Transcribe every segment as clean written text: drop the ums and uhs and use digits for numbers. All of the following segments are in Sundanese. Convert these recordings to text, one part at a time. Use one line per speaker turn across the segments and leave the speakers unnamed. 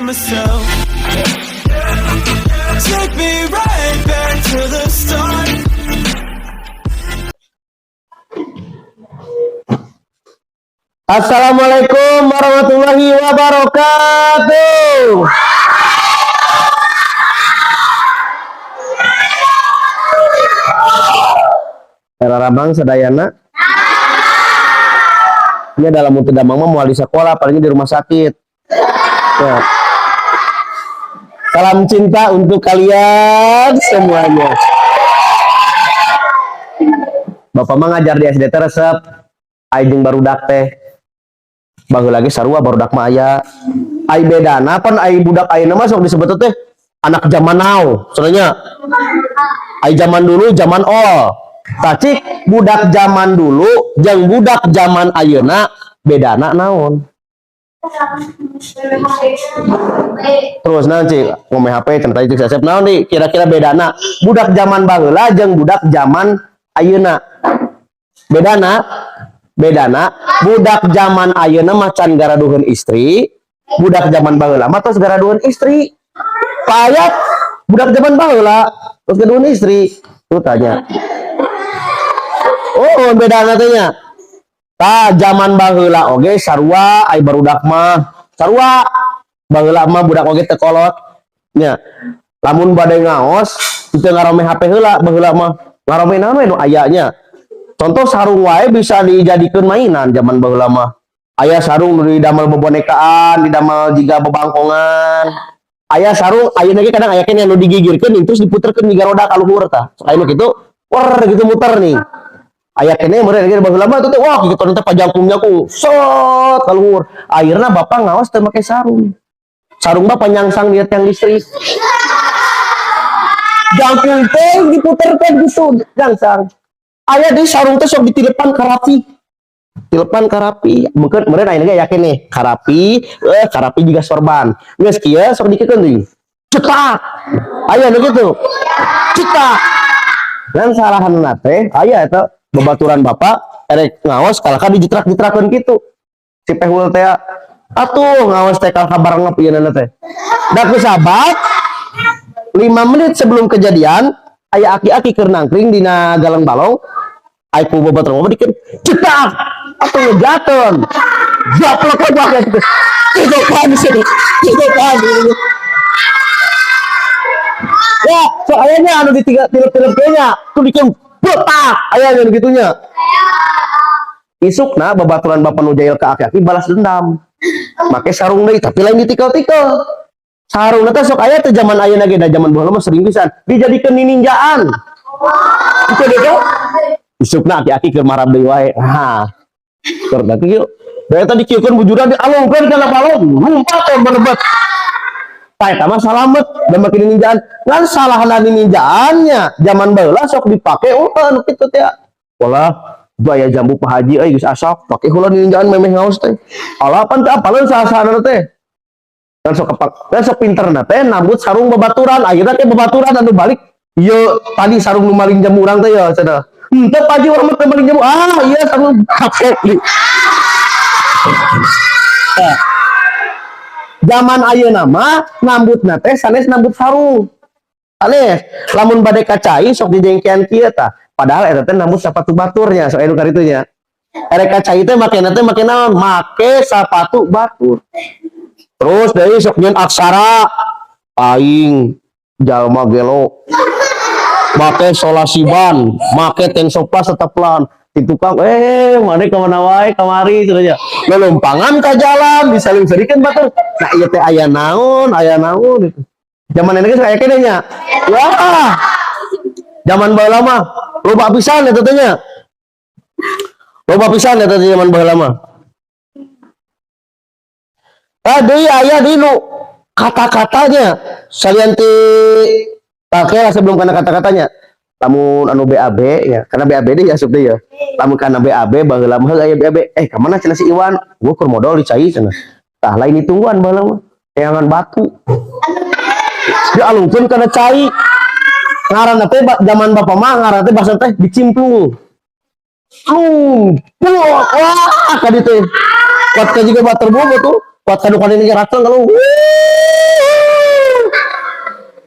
blame myself. Take me right back to the start.
Assalamualaikum warahmatullahi wabarakatuh. Era Rabang sadayana. Ini dalam untuk damang mah moal di sekolah, palingnya di rumah sakit. Ya. Salam cinta untuk kalian semuanya. Bapak mah ngajar di SD teh resep ai jeung barudak teh. Baheula lagi sarua barudak mah aya. Ai bedana pan ai budak ayeuna mah sok disebut teh anak zaman now. Soalnya ai zaman dulu zaman old. Tah, cik, budak zaman dulu jeung budak zaman ayeuna bedana naon? Terus naon, cik? Ngomong HP cenah tadi cik Sasep naon nih kira-kira bedana budak zaman baheula jeung budak zaman ayeuna? Bedana bedana budak zaman ayeuna mah can garaduheun istri, budak zaman baheula mah tos garaduheun istri. Payat budak zaman baheula tos garaduheun istri. Tuh tanya. Oh, bedana teh nya. Tah, zaman baheula oge sarua ai barudak mah. Sarua baheula mah budak oge teu kolot. Nya. Lamun bade ngaos teu ngarome HP heula baheula mah. Ngarome naon we nu aya nya. Contoh sarung wae bisa dijadikeun mainan zaman baheula mah. Aya sarung nu didamel bebonekaan, didamel jiga bebangkongan. Aya sarung ayeuna ge kadang aya keneh anu digigirkeun terus diputerkeun jiga roda ka luhur tah. Sok aya nu kitu, wer gitu muter nih. Aya keneh meureun ge baheula mah teh wah kitu teh pajangkungnya ku sot ka luhur. Akhirna bapak ngaos teu make sarung. Sarung mah panyangsang di tiang listrik. Jangkung teh diputerkeun gitu, jangsang. Aya deui sarung teh sok ditilepan ka rapi. Tilepan ka rapi. Mungkin meureun ayeuna ge yakin nih, karapi, karapi juga sorban. Geus kieu sok dikekeun deui. Cetak. Aya nu kitu. Cetak. Dan salahanna teh aya eta babaturan bapak erek ngaos kalahka dijetrak-jetrakeun kitu. Si pehul teh atuh ngaos teh kalahka barengep ieu teh. Da ku sabab 5 menit sebelum kejadian aya aki-aki keur nangkring dina galang balong, ai ku babaturan bapak dikeun cetak atuh ngejateun. Japlok aja gitu. Cekokan sih. Cekokan. Ya, soalnya anu ditiga tilep-tilep nya tuh dikeun botak aya nu gitunya. Isukna babaturan bapak nu jahil ke aki-aki balas dendam. Make sarung deui tapi lain ditikel-tikel. Sarung teh sok aya teh zaman ayeuna ge, da zaman baheula mah sering pisan dijadikeun nininjaan. Itu deh tuh. Isukna aki-aki keur marab deui wae. Nah, keur kieu. Da eta dikieukeun bujuran dialungkeun kana balong, lumpat teh berebet. Tah, eta mah salamet da make nininjaan. Ngan salahna nininjaannya zaman baheula sok dipake oh anu kitu teh. Walah, gaya jambu Pak Haji euy geus asak, pake heula nininjaan memeh ngaos teh. Alah pan teu apaleun saha-sahana teh. Kan sok kepak, kan sok pinterna teh nambut sarung babaturan, akhirna teh babaturan anu balik ieu tadi sarung nu maling jambu urang teh ya cenah. Henteu, Pak Haji, urang mah teu maling jambu. Ah, iya sarung kapok di. Nah, zaman ayeuna mah nambutna teh sanes nambut sarung. Sanes, lamun bade ka cai sok dijengkean kieu tah. Padahal eta teh nambut sapatu baturnya, sok anu karitu nya. Erek ka cai teh makena teh make naon? Make sapatu batur. Terus deui sok nyeun aksara aing jalma gelo. Make solasi ban, make tensoplas teteplan. Di tukang, mana ka mana wae kamari cenah nya. Lolompangan ka jalan disaling-salingkeun batur. Nah, ieu teh aya naon itu. Zaman ini geus aya keneh nya. Wah. Zaman baheula mah loba pisan eta teh nya. Loba pisan eta teh zaman baheula mah. Ah, deui aya deui nu kata-katanya salian ti pakai lah sebelum kana kata-katanya. Lamun anu BAB ya, karena BAB deui asup deui ya. Lamun kana BAB baheula mah aya BAB, ka mana cenah si Iwan? Gua keur modal di cai cenah. Tah, lain ditungguan baheula mah. Eangan batu. Dialungkeun kana cai. Ngaranna teh zaman bapak mah ngaranna teh basa teh dicimplung. Plung, plung, wah ka ditu. Kuat ka jiga bater bobo tuh. Kuat kanu ini ratel kalau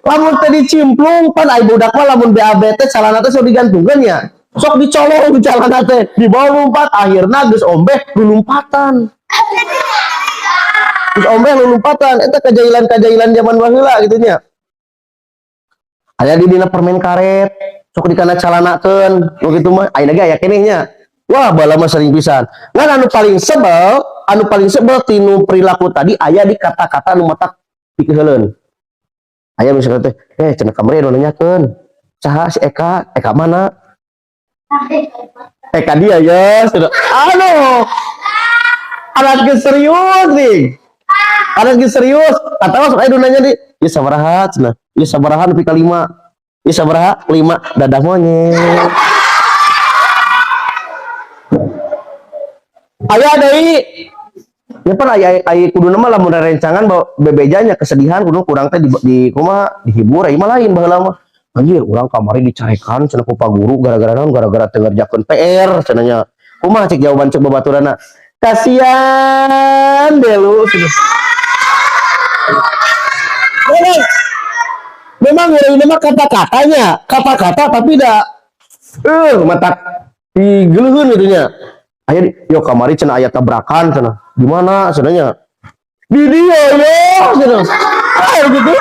lamun teh dicimplung pan ai budak mah lamun BAB teh calana teh sok digantungkeun ya. Sok dicolong calana teh, dibawa lompat, akhirna geus ombeh lulumpatan. Geus ombeh lulumpatan, eta kajailan-kajailan zaman baheula gitu nya. Aya di dina permen karet, sok dikana calanakeun, nu kitu mah ayeuna ge aya keneh nya. Wah, baheula mah sering pisan. Ngan anu paling sebel tinu perilaku tadi aya di kata-kata anu matak pikeuheuleun. Aya misalnya teh, eh cenah kamari anu nanyakeun, saha si Eka? Eka mana? Eka dia ya, sudah. Aduh. Anak geus serius nih. Anak geus serius. Kata masuk aya nu nanya di, ieu sabaraha cenah? Ieu sabaraha nepi ka 5. Ieu sabaraha? 5. Dadah monyet. Aya deui. Ya pan aya aya kuduna mah lamun rerencangan bawa bebejanya kesedihan kudu kurang teh di kumaha dihibur, ieu mah lain baheula mah. Anjir, urang kamari dicarekan cenah ku Pak Guru gara-gara naon? Gara-gara teu ngerjakeun PR cenah nya. Kumaha cek jawaban cek babaturanna? Kasihan deh lu cenah. Memang memang ini mah kata-katanya, kata-kata tapi dah matak digeuleuheun gitu nya. Aya di, yo kamari cenah aya tabrakan cenah. Di mana cenah nya? Di dia yo cenah. Ah gitu.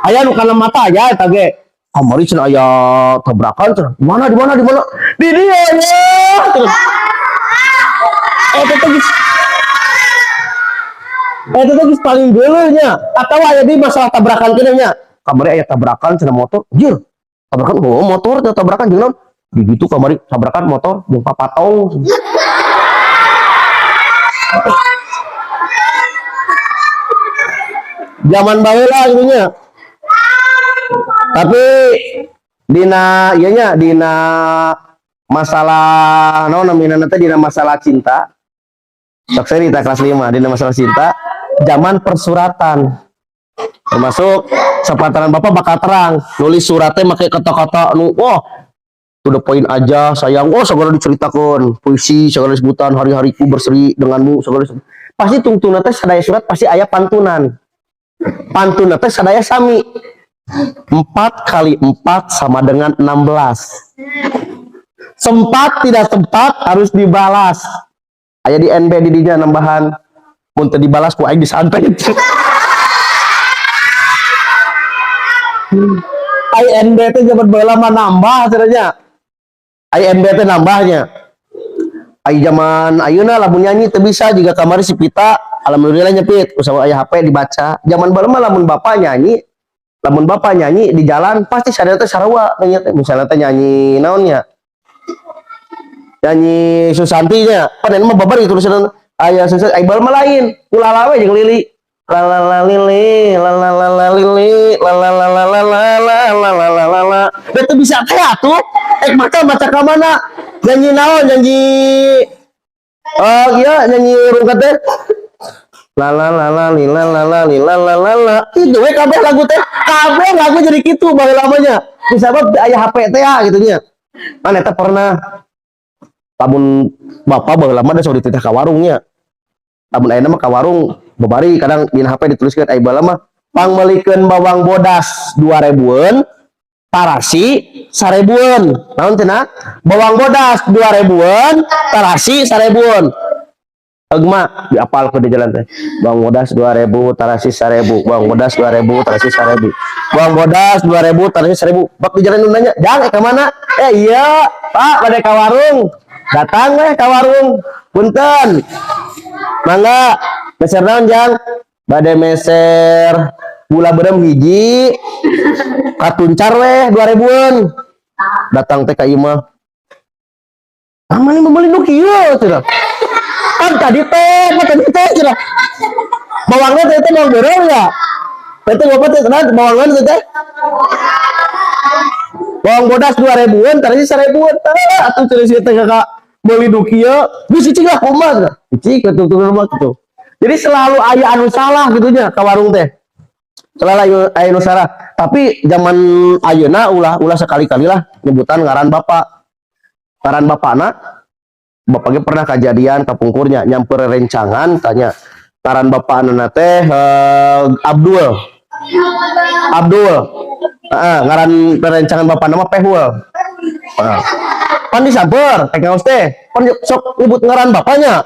Aya nu kana mata aya eta ge. Kamari cenah aya tabrakan cenah. Di mana, di mana, di mana? Di dia yo cenah. Eta teh geus eta teh geus paling geuleuh nya. Atawa aya di masalah tabrakan keneh nya. Kamari aya tabrakan cenah motor. Jir. Tabrakan, oh motor teh tabrakan jeung naon? Di ditu kamari tabrakan motor jeung papatong. Zaman baheula gitu nya. Tapi dina ieu nya, dina masalah naon namina teh, dina masalah cinta. Sok cerita kelas 5 dina masalah cinta zaman persuratan. Termasuk sepantaran bapak bakal terang nulis suratnya make kata-kata anu wah to the point aja sayang, oh segala diceritakan puisi, segala sebutan hari-hariku berseri denganmu segala disebut. Pasti tungtungna teh sadaya surat pasti aya pantunan, pantun teh sadaya sami, 4 kali 4 sama dengan 16, sempat tidak sempat harus dibalas. Aya di NB di dinya nambahan mun teu dibalas ku aing disantet. INB teh zaman baheula mah nambah cenah. INB teh nambahnya. Ai zaman ayeuna lamun nyanyi teu bisa jiga kamari si Pita, alhamdulillah nyepit usaha aya HP dibaca. Zaman baheula mah lamun bapak nyanyi di jalan pasti sadaya teh sarua nyanyi teh. Misalnya teh nyanyi naon nya? Nyanyi Susanti nya. Pan mah babari tulisan aya Susanti, ai baheula mah lain. Ulala we jeung Lili. La la la lili, la la la la lili, la la la la la la la la la la la la. Da teu bisa teh atuh. Eh maca maca ka mana? Nyanyi naon? Nyanyi oh iya nyanyi rungkat teh. La la la la li la la la li la la la la. Itu we kabeh lagu teh. Kabeh lagu jadi kitu baheula mah nya. Disabab aya HP teh ya gitu nya. Kan eta pernah lamun bapak baheula mah da sok dititah ka warungnya. Lamun ayeuna mah ka warung babari kadang dina HP dituliskeun, ai baheula mah pangmeulikeun bawang bodas 2000-eun, tarasi 1000-eun. Naon cenah? Bawang bodas 2000-eun, tarasi 1000-eun. Eugma diapal ku di jalan teh. Bawang bodas 2000, tarasi 1000. Bawang bodas 2000, tarasi 1000. Bawang bodas 2000, tarasi 1000. Bak di jalan nu nanya, "Jang, ka mana?" "Eh iya, Pak, bade ka warung." Datang weh ka warung. "Punten. Mangga, meser naon, Jang?" "Bade meser gula beureum hiji, katuncar weh 2000-eun." Datang teh ka imah. "Ah, mana meuli nu kieu?" cenah. "Kan tadi teh, kan tadi teh," cenah. Bawangnya teh teh bawang beureum ya? Teh teh bapak teh cenah bawangna teh teh. Bawang bodas 2000-an, tadi 1000-an. Tah, atuh cenah si teh kakak meuli nu kieu, geus cicing lah kumaha cenah. Cicing ke tuh rumah gitu. Jadi selalu aya anu salah gitu nya ka warung teh. Selalu aya anu salah. Tapi zaman ayeuna ulah ulah sekali-kali lah nyebutan ngaran bapak. Ngaran bapakna, bapaknya pernah kejadian kapungkurnya nyamper rencangan tanya. Ngaran bapakna teh Abdul. Abdul. Heeh, ngaran rerencangan bapakna mah Pehul. Heeh. Pan disamper, teh ngaos teh. Pan sok nyebut ngaran bapaknya.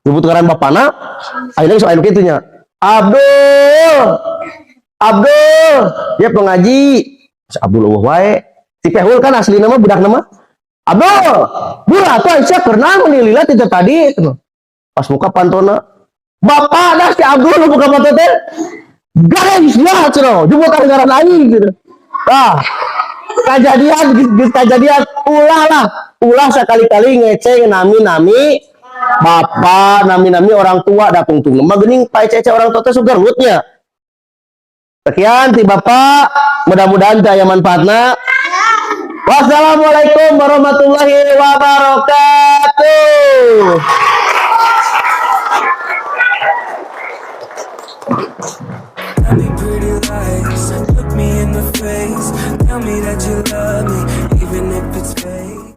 Nyebut ngaran bapakna, ayeuna sok aya nu kitu nya. Abdul. Abdul, ya pengaji. Si Abdul euweuh wae. Si Pehul kan asli nama budak nama Abdul. Budak tuh Aisyah keur naon lila ti tadi. Pas buka pantona, bapak dah si Abdul nu buka panto teh. Guys, ya cenah, jebot ngaran aing gitu. Tah, kejadian geus kejadian ulah lah, ulah sekali-kali ngeceng nami-nami bapak, nami-nami orang tua, da tungtung mah geuning Pak Cece orang tua teh sok gerutnya. Sekian ti Bapak, mudah-mudahan teh aya manfaatna. Wassalamualaikum warahmatullahi wabarakatuh.
Tell me pretty lies, look me in the face. Tell me that you love me, even if it's fake.